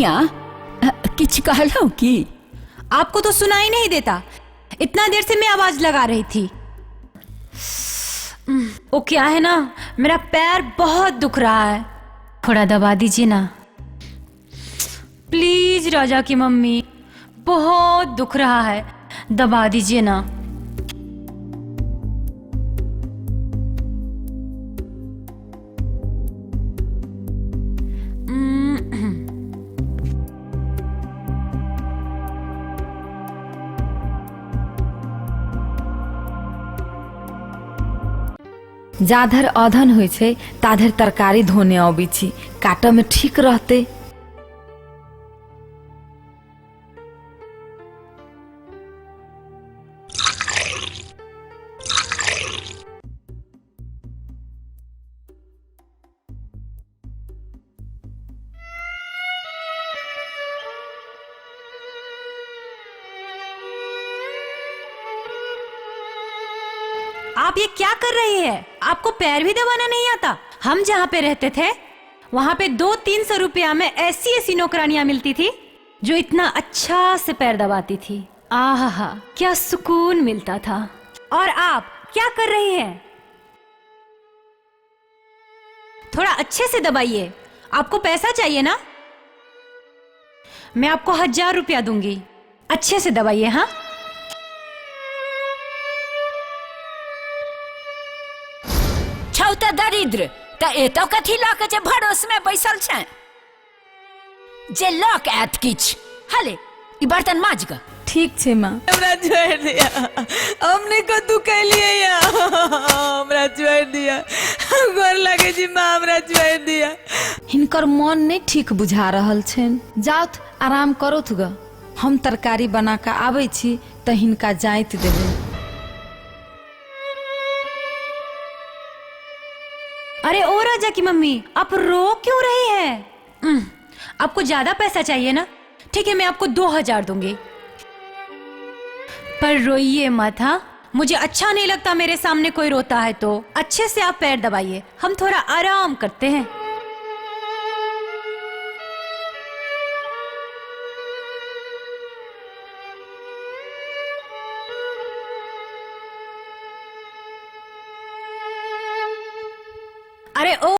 कनिया, किछु कहलहुँ की? आपको तो सुनाई नहीं देता, इतना देर से मैं आवाज लगा रही थी। वो क्या है ना, मेरा पैर बहुत दुख रहा है, थोड़ा दबा दीजिए ना प्लीज। राजा की मम्मी, बहुत दुख रहा है, दबा दीजिए ना। जाधर अधन होइ छै ताधरि तरकारी धोने अबै छी, काटऽ में ठीक रहतै। आप ये क्या कर रही है? आपको पैर भी दबाना नहीं आता। हम जहाँ पे रहते थे वहाँ पे 200-300 रुपया में ऐसी ऐसी नौकरानियां मिलती थी जो इतना अच्छा से पैर दबाती थी। आहा, क्या सुकून मिलता था। और आप क्या कर रही हैं? थोड़ा अच्छे से दबाइए। आपको पैसा चाहिए ना? मैं आपको 1000 रुपया दूंगी, अच्छे से दबाइए। हाँ, छौ तऽ दरिद्र, तऽ एतौ कथी लऽ के जे भरोस में बैसल छै जे लऽ के आयत किछु। हले ई बर्तन माज ग। ठीक छै माँ। हमरा छोड़ि दिया, हमने कद्दू कैलिए या, हमरा छोड़ि दिया, गोर लगे छी माँ, हमरा छोड़ि दिया। हिनकर मन नहि ठीक बुझा रहल छनि, जाउथ आराम करोथ ग, हम तरकारी बना कऽ आबै छी तऽ हिनका जाइत देबै। अरे ओ राजा की मम्मी, आप रो क्यों रही है? आपको ज्यादा पैसा चाहिए ना? ठीक है, मैं आपको 2000 दूंगी, पर रोइए मत। हाँ, मुझे अच्छा नहीं लगता मेरे सामने कोई रोता है तो। अच्छे से आप पैर दबाइए, हम थोड़ा आराम करते हैं। अरे ओ